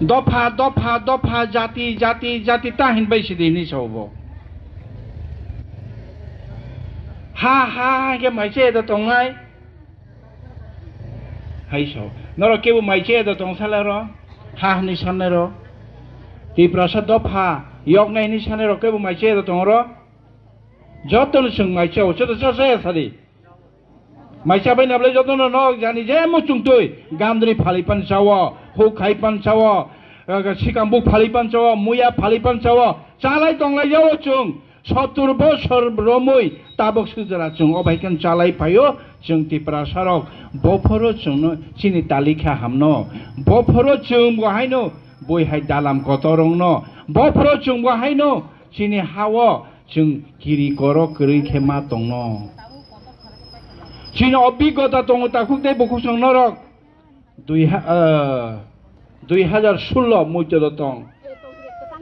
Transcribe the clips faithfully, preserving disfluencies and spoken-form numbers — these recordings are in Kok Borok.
Dopha, dopha, dopha, jati, jati, jati ta hinbai sidi hinwi sao bo. Ha, ha, ha, khe mai chaya da tongnai. Hai sao. Norok kebo mai chaya da tong sala ro. Ha, hinwi sanai ro. Tiprasa dopha, yoknai hinwi sanai ro kebo mai chaya da tong ro. Joto no chwng mai chao, joto cha chaya sadi. Mai chabai nablai joto no nok jani je muchung twi, gandri phali pan chao, huk khai pan chao, eh, sikambuk phali pan chao, muya phali pan chao, chalai tonglai jao chwng. Sottur bosor romwi tabuk sujra chwng obai khe chalai phaio chwng Tiprasa rok. Bophoro chwngno chini talikha hamno. Bophoro chwng bo haino bui hai dalam kotor rokno. Bophoro chwng bo haino chini hao chwng kiri koro kwrwi khe ma tongno. Chini obigota tongo takhuk tei bukhuk chwng norok dui ha-, eh, dui hajar sullo muitu do tong.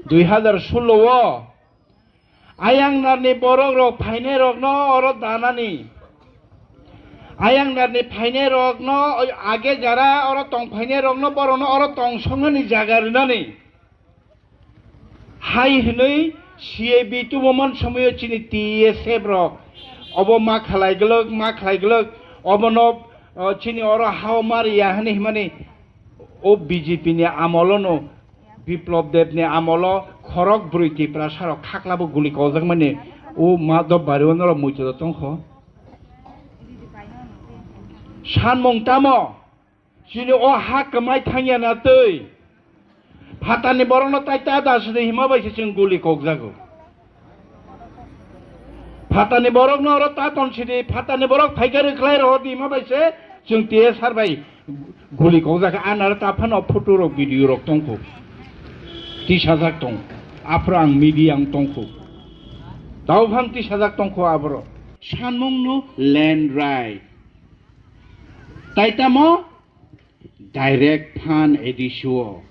Dui hajar sullo o ayang narni borok rok phainai rokno oro danani. Ayang narni phainai rokno age jara oro tong phainai rokno borokno oro tong songnani jaga rinani. Hai hwnwi C A B tubuman somoyo chini T S F rok obo ma khlai glwk, ma khlai glwk, obono, o, chini oro hao ma riya hwnwi himani o B J P ni amolono, Biplop Deb ni amolo khorok bwrwi Tiprasa rok khaklabo guli kokjakmani o Madhop Bari o norok muitu tongkho. Sanmung tamo? Chini o ha kwmai thangya na twi. Phatarni borokno tai ta da sidi hima bai se chwng guli kokjago. Phatarni borokno oro ta ton sidi, phatarni borok phaikha rwkhlai rohor di hima bai se chwng T S R bai guli kokjak. Anaro ta phano photo rok, video rok tongkho. Tisajak tong. Aphro ang media ang tongkho. Tao phang tisajak tongkho aborok. Sanmungno land right. Tai tamo direct phan A D C o.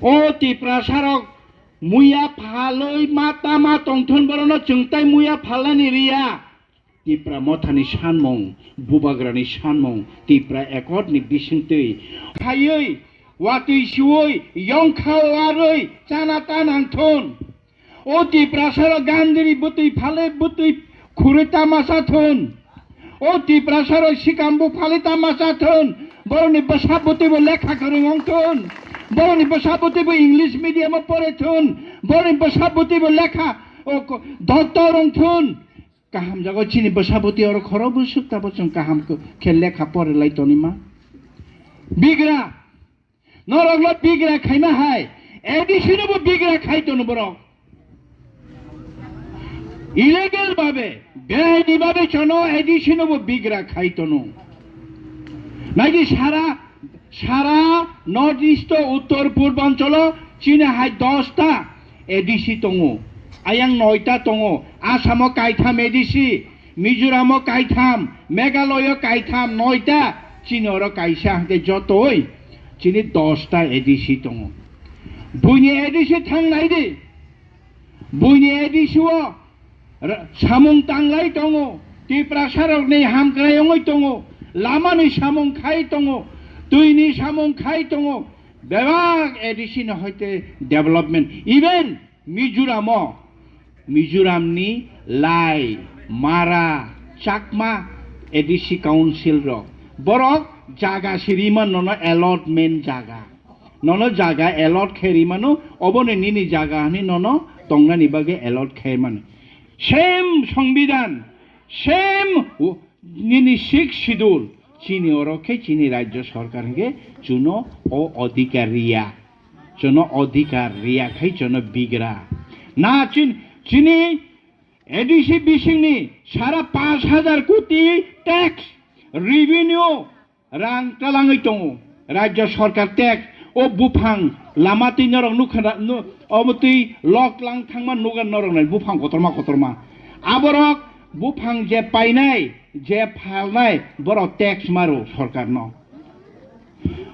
O Tiprasa rok muya phalwi ma tama tongthun borokno chwng tai muya phalnani riya. Tipra mothani sanmung, bubagrani sanmung, Tipra Accord ni bisingtwi khaiwi, watwi siwi, yongkha warwi chana ta nangthun. O Tiprasarok gandri bwtwi phalwi bwtwi khurwi tamasa thun. O Tiprasarok sikambuk phalwi tamasa thun. Borokni bwsa bwtwibo lekha kwrwng wng thun. Borokni bwsa bwtwibo English medium o pore thun. Borokni bwsa bwtwibo lekha, o, ko-, doctor wng thun. Kaham jago chini bwsa bwtwi oro khorok bwswk tabo chwng kaham khe lekha pore lai tonima. Bigra. Norokno bigra khaima hai, A D C nobo bigra khai tono borok. Illegal babe, beaini babe chono A D C nobo bigra khai tono. Naidi sara, sara North East o, Uttor Purbanchalo chini hai dosta A D C tongo. Ayang noita tongo. Assamo kaitham A D C, Mizoramo kaitham, Meghalaya kaitham, noita, chini oro kaisa, hwnkhe jotoi chini dosta A D C tongo. Buini A D C thang nai di. Buini A D C o ra-, samung tanglai tongo. Tiprasarokni hamkrai wngwi tongo. Lamani samung khai tongo. Twini samung khai tongo. Bebak A D C ni hoite development. Even Mizoramo, Mizoramni Lai, Mara, Chakma A D C council rok, borok jaga sirima nono allotment jaga, nono jaga allot khe rimano, oboni nini jaga hwnwi nono tongnani bagwi allot khe mano. Same Songbidan, same Nini Sixth Schedule, chini oro khe chini Rajya Sarkar hwnkhe chuno o adhikar riya. Chuno adhikar riya khai chuno bigra. Na chin-, chini A D C bisingni sara panch hajar koti tax, revenue, rang talangwi tongo. Rajya Sarkar tax o buphang lama twi norok nukha na, nu-, omo twi lok lang thangma nugan norok nai buphang kotorma kotorma. Aborok buphang je painai, je phalnai, borok tax maro sarkarno.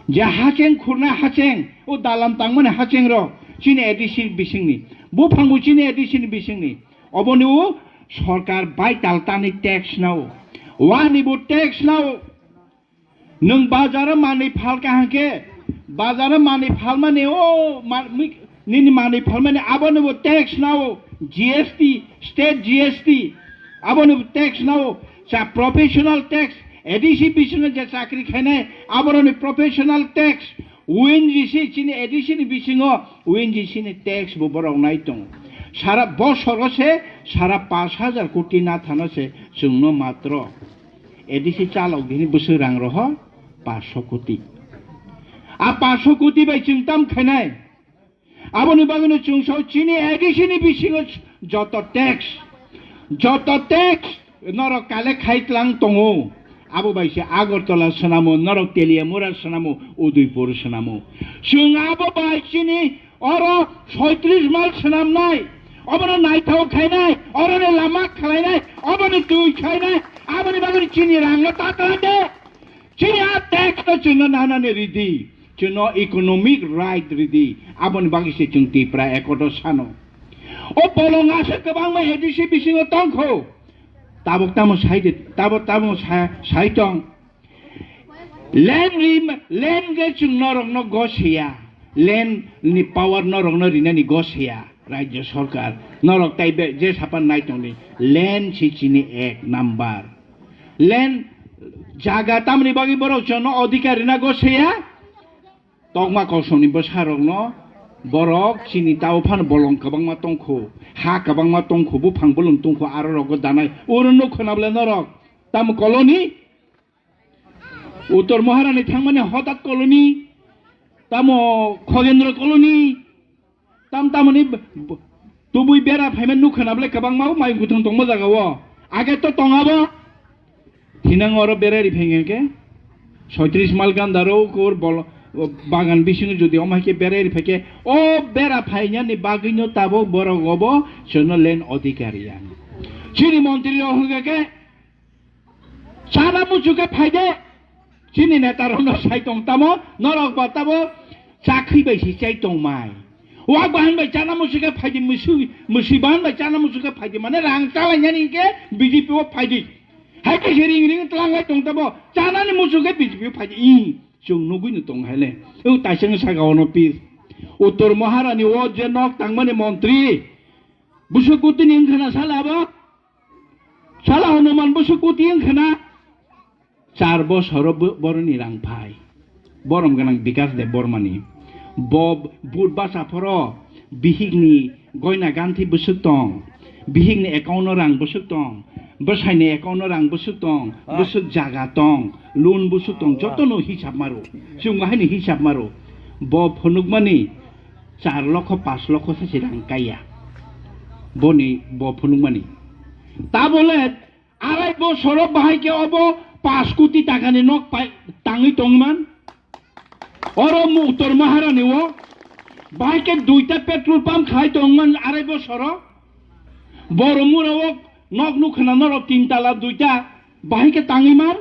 Je hacheng khurnai hacheng, o dalam tangmani hacheng rok chini A D C bisingni. Buphang bo chini A D C ni bisingni. Oboni o sarkar bai tal tani tax nao. Wani bo tax nao. Nwng bazaro manwi phalka hwnkhe, Bazar o manwi phalmani, o ma-, mi-, nini manwi phalmani, abono bo tax nao, G S T, state G S T, abono bo tax nao. Cha professional tax, A D C bisingo je chakri khainai, aboroni professional tax, O N G C chini A D C ni bisingo, O N G C ni tax bo borok nai tongo. Sara bosoro se sara pash hajar koti nathano se chwngno matro A D C chalok bini bwswk rang roho pash koti. A pash koti bai chwng tam khainai. Aboni bagwino chwng sao chini A D C ni bisingo joto tax, joto tax norok collect khai tlang tongo. Abo bai se Agartala swnamo, norok Teliamura swnamo, Udaipur swnamo. Chwng abo bai chini oro soitris mal swnamnai, obono naithok khainai, oroni lama khwlainai, oboni twi khainai, aboni bagwi chini rangno ta twlangde. Chini a tax no chwngno nanani ridi, chwngno economic right ridi, aboni bagwi se chwng Tipra Accord o sano. O bolong aswk kwbangma A D C bisingo tongkho. Tabuk tamo sai de, tabuk tamo sa-, sai tong. Land rim-, land ge chwng norokno gos ya. Land ni power norokno rinani gos ya. Rajya Sarkar norok tai be je sapan nai tongdi. Land si chini ek number. Land jaga tamni bagwi borok chwngno adhikar rina gos ya. Tokma kosongni bwsarokno borok chini tao phano bolong kwbangma tongkho, ha kwbangma tongkho, buphang bolong tongkho, aro rogo danai. Oro nuk khwna bwle norok tamo colony? Uttor Maharani thangmani Hodat colony, tamo Khogendro colony, tam tamoni b-, b-, tubui bera phaima nuk khwna bwle kwbangma o mai guthung tongma jaga o. Age to tongabo. Thinang oro berai ri phai khe soitris mal ganda ro kur bol-, bagan bisingo jodi omo hai khe berai ri phai khe o bera phainani bagwino tabuk borok obo chwngno land adhikar ya. Chini montri rok hwnkhe khe chana muchuk khe phaide. Chini neta rokno sai tong tamo, norok ba tamo chakri bai si chai tong mai. Wak bahan bai chana muchuk khe phaidi, musu, musi bahan bai chana muchuk khe phaidi, mane rang chalai nani khe B J P o phaidi. Hai khe se ring ring tlang lai tong tamo, chana ni muchuk khe B J P o phaidi. I, chwng nugui no tong hai le. O taisang saka ono pir. Uttor Maharani o je nok tangmani montri. Busuk kutini wngkha na sala abo? Sala Hanuman Busuk kuti wngkha na? Char bosoro bo-, boroni rang phai. Borom gwnang Bikas Deb Bormani. Bo bud basa phoro bihikni goina ganthi bwswk tong. Bihikni account o rang bwswk tong. Bwsaini account o rang bwswk tong. Ah. Bwswk jaga tong. Loan bwswk tong. Ah. Jotono hisab maro. Chwng haini hisab maro. Bo phunukmani char lokho, panch lokho se se rang kaiya. Boni bo phunukmani. Tabole arai bosoro bahai khe obo panch koti takani nok pai-, tangwi tongman. Oro mu-, Uttor Maharani o bahai khe duita petrol pump khai tongman arai bosoro. Boromura o nok nukhwna norok tin tala duita bahai khe tangwi man.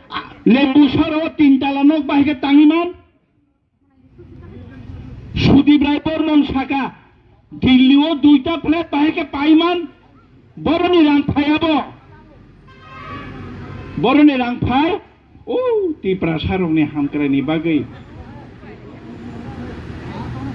A, Lembu soro o tin tala nok bahai khe tangwi man. Sudip Rai Bormon saka, Delhi o duita flat bahai khe paiman, boroni rang phai abo. Boroni rang phai, o Tiprasa rokni hamkraini bagwi.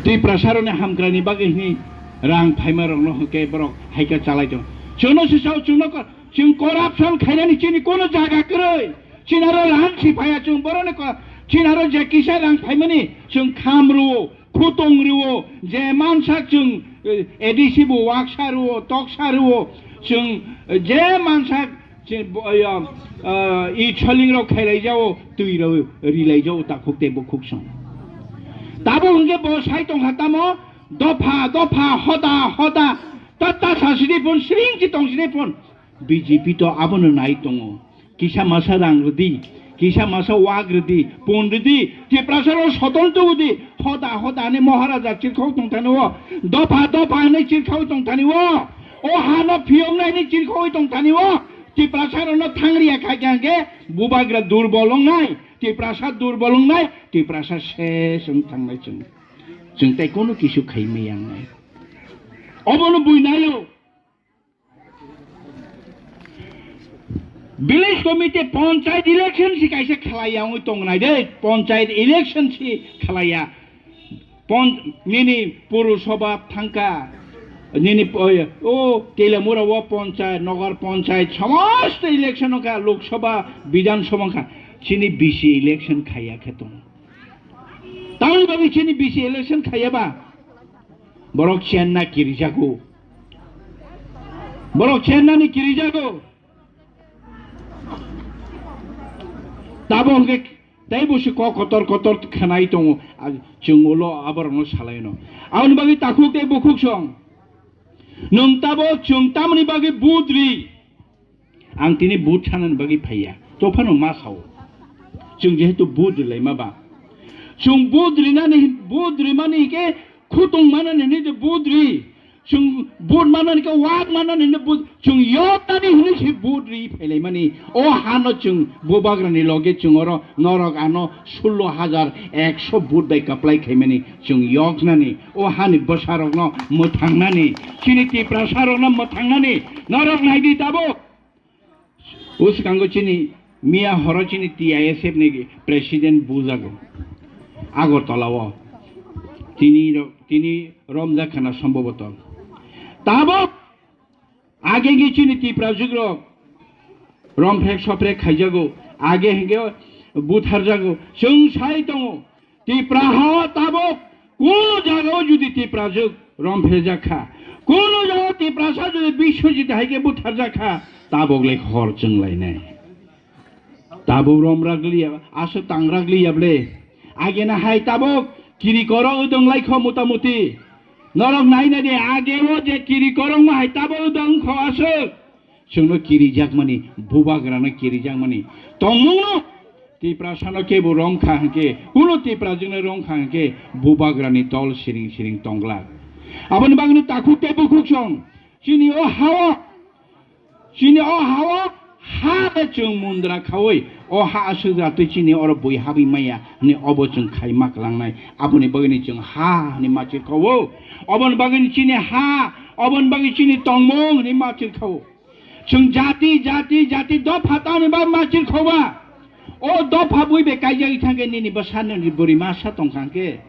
Tiprasa rokni hamkraini bagwi hini rang phaima rokno hwnkhe borok hai khe chalai tong. Chwngno se sao, chwngno ko-, Chwng corruption khainani chini kono jaga kwrwi. Chini aro rang si phaiya chwng boroni ko-, chini aro je kisa rang phaimani chwng kham rwo, khutong rwo, je mansak chwng, eh, A D C bo waksa rwo, toksa rwo, chwng, eh, je mansak chwng bo, eh, eh, i choling rok khailai jao, twi rok rilai jao, takhuk tei bukhuk song. Tabo hwnkhe bo sai tongkha tamo, dopha, dopha, hoda, hoda, ta, ta sa sidi phun, sring si tong sidi phun. B J P to abono nai tongo. Kisa masa rang rwdi, kisa masa wak rwdi, pon rwdi, Tiprasa rok sotol tubudi, hoda hoda ni Maharaja chirkhok tong thani o, dopha dopha ni chirkhok tong thani o, o hano phiyok nai ni chirkhok tong thani o, Tiprasa rok no thangriya kha khe hwnkhe bubagra durbol wngnai, Tiprasa durbol wngnai, Tiprasa ses wng thangnai chwng. Chwng tei kono kisu khai maya wngnai. Obono buinai o. Village committee panchayat election si kaisa khlaiya wngwi tongnai de, panchayat election si khlaiya. Pon-, nini Purusabha thangkha, nini po-, o Telamura o panchayat, Nagar panchayat, somosto election wngkha, Lok Sabha, Bidhan Sabha wngkha, chini B C election khaiya khe tongo. Tamoni bagwi chini B C election khaiya ba? Borok chenna kirijago. Borok chennani kirijago. Tabo hwnkhe teibo se kok kotor kotor khanai tongo. A, chwng ulo aborokno salaino. Aboni bagwi takhuk tei bukhuk song. Nwng tabo chwng tamoni bagwi vote ri? Ang tini vote sanani bagwi phaiya. Tophano ma sao. Chwng jehetu vote ri laima ba. Chwng vote rinani, vote rimani hwnkhe khutung manani hwnwi je vote ri. Chwng vote manani khe wak manani hwnwi vote, chwng yoknani hwnwi se vote ri phailaimani. O hano chwng bubagrani loge chwng oro norok ano sullo hajar ekso vote bai kaplai khaimani chwng yoknani. O hani bwsarokno mwthangnani, chini Tiprasarokno mwthangnani norok naidi tabuk. O swkango chini miya horo chini T I S F ni president bujago Agartala o. Tini ro-, tini romjak khana somboboto. Tabuk age ge chini Tiprajwk rok romprek soprek khaijago, age hwnkhe butharjago. Chwng sai tongo, Tipra ha o tabuk kuno jagao jodi Tiprajwk romphejak kha, kuno jagao Tiprasa jodi Biswajit hai khe butharjak kha, tabuk le hor chwng lainai. Tabuk romrak liya, aswk tangrak liya ble. Agena hai tabuk kiri korok wdwng lai kho mota moti. Norok naina di, age o je kiri korokma hai tabuk wdwng kho aswk. Chwngno kirijakmani, bubagrano kirijakmani tongmungno Tiprasano kebo romkha hwnkhe, kuno Tiprajwkno romkha hwnkhe, bubagrani dol siring siring tongglak. Aboni bagwino takhuk tei bukhuk song chini o ha-o, chini o ha-o ha khe chwng mundra khaui, o ha aswk jatwi chini oro bui habwi maya hwnwi obo chwng khai ma kwlangnai. Aboni bagwino chwng ha hwnwi machir kha-o. Oboni bagwino chini ha, oboni bagwi chini tongmung hwnwi machir kha-o. Chwng jati, jati, jati dopha tamni ba machir khoba. O dopha bui be kaijagwi thangkhe nini bwsano ni bwrwi masa tongkha hwnkhe.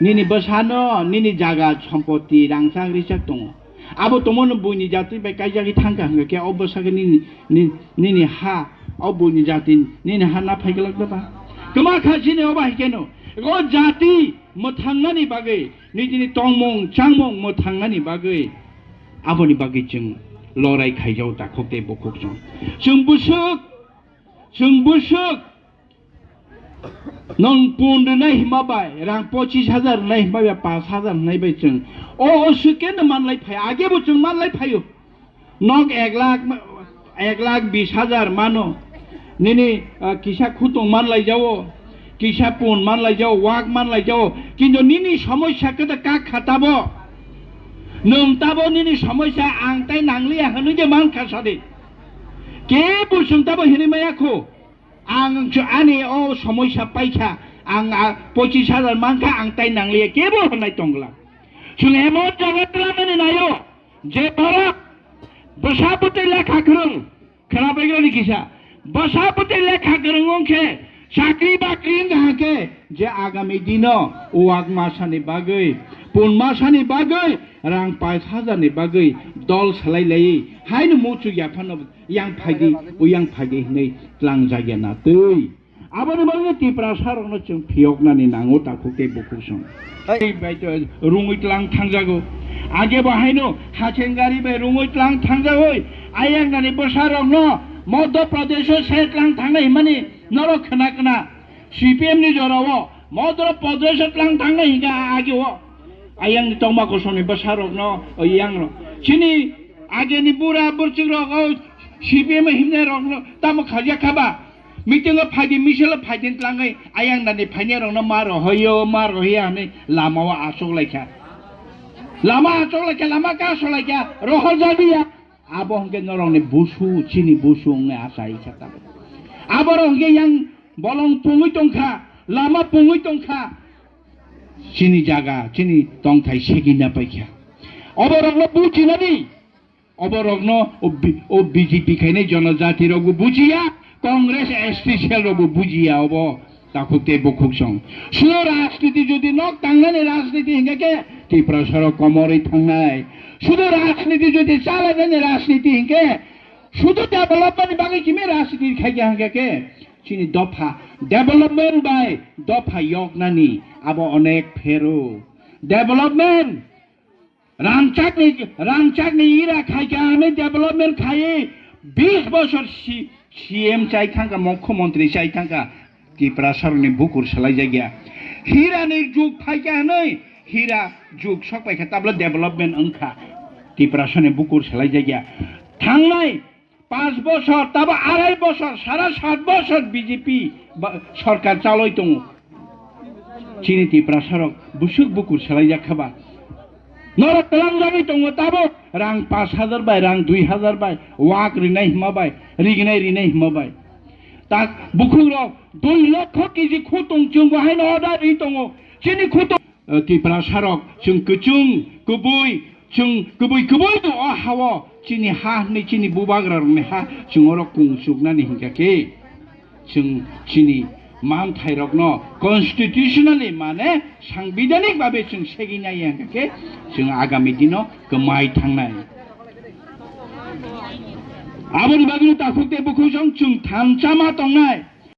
Nini bwsano, nini jaga, sompoti, rangchak, richak tongo. Abo tongmano buini jati bai kaijagwi thangkha hwnkhe o bwsakhe nini, ni-, nini ha, o buini jati, nini ha na phaiglak da ba? Kwma kha chini o bahai kheno. O jati mwthangnani bagwi, nijini tongmung, changmung mwthangnani bagwi. Aboni bagwi chwng lorai khaijao takhuk tei bukhuk chwng. Chwng bwswk, chwng bwswk nwng pun rwnai hima bai, rang pochis hajar rwnai hima bai, pas hajar rwnai bai chwng o, o swkeno manlai phai, age bo chwng manlai phaio. Nok ek lakh, ek lakh bis hajar mano. Nini, ah, kisa khutung man lai jao, kisa pun man lai jao, wak man lai jao. Kintu nini somosya khe da kak kha tabo. Nwng tabo nini somosya ang tai nangliya hwnwi je man kha sadi. Kebo chwng tabo hinwi maya kho. Ang chu ani o somosya paikha, ang, ah, pochis hajar mankha, ang tai nangliya, kebo hwnwi tongla. Chwng emon jaga twlamani naio, je borok bwsa bwtwi lekha kwrwng, khwnapaikha ni kisa, bwsa bwtwi lekha kwrwng wngkhe, chakri bakri wngkha hwnkhe, je agami dino uak masani bagwi, pun masani bagwi, rang pais hajarni bagwi dol salai laiwi, haino muchuk yaphano yang phaidi, uyang phaidi hwnwi tlangjak ya na twi. Aboni bagwi Tiprasa rokno chwng phiyoknani nango takhuk tei bukhuk song. Hai. Bai to rungwi tlang thangjago. Age bo haino hacheng gari bai rungwi tlang thangjagoi. Ayang nani bwsa rokno Madhya Pradesh o se tlang thangnai himani norok khna khna. C P M ni jorao Madhya Pradesh o tlang thangnai hinka age o. Ayang ni tongma kosong ni bwsa rokno, o yang rok. Chini age ni bura burchuk rok o C P M himnai rokno tamo kharya khaba. Meeting o phaidi, misil o phaidi tlangwi ayang nani phainai rokno ma rohoyo, ma rohoya hwnwi lama o achuk laikha. Lama achuk laikha, lama kaso laikha, rohor jadiya. Abo hwnkhe norokni busu, chini busu wngwi achaikha tabuk. Aborok hwnkhe yang bolong pungwi tongkha, lama pungwi tongkha. Chini jaga, chini tongthai segina paikha. Oborokno bujinani, Oborokno o B-, o B J P khainai jonojati rokbo bujiya, Congress S T cell rokbo bujiya obo takhuk tei bukhuk song. Sudo rajniti jodi nok tangnani rajniti hinkhe khe Tiprasarok komorwi thangnai. Sudo rajniti jodi chalainani rajniti hinkhe sudo development ni bagwi kimi rajniti khaikha hinkhe khe chini dopha development bai dopha yoknani abo onek phero. Development Rangchakni, rangchakni ira khaikha hwnwi development khaiwi bis bosor si-, C M chai thangkha, mukhyamantri chai thangkha, Tiprasarokni bukur swlaijakya. Hirani jug phaikha hwnwi hira jug sokpaikha, tabla development wngkha. Tiprasarokni bukur swlaijakya. Thangnai Panch bosor, tabo arai bosor, sara sat bosor B J P ba-, sorkar chaloi tongo. Chini Tiprasarok busuk bukur swlaijak kha ba. Norok twlangjagwi tongo tabo rang pash hajar bai, rang dui hajar bai, wak rinai hima bai, rignai rinai hima bai. Tak bukhukrok dui lokho kg khutung chwng bo haino order ri tongo. Chini khutung Eh, Tiprasarok, chwng kwchwng, kwbwi, chwng kwbwi kwbwi bo o ha-o chini ha hwnwi chini bubagrarokni ha chwng oro kung chuknani hinkha khe, chwng chini manthairokno constitutionally, mane sangbidanik babe chwng segwi naiya hinkha khe, chwng agami dino kwmai thangnai. Aboni bagwino takhuk tei bukhuk song chwng thansa ma tongnai.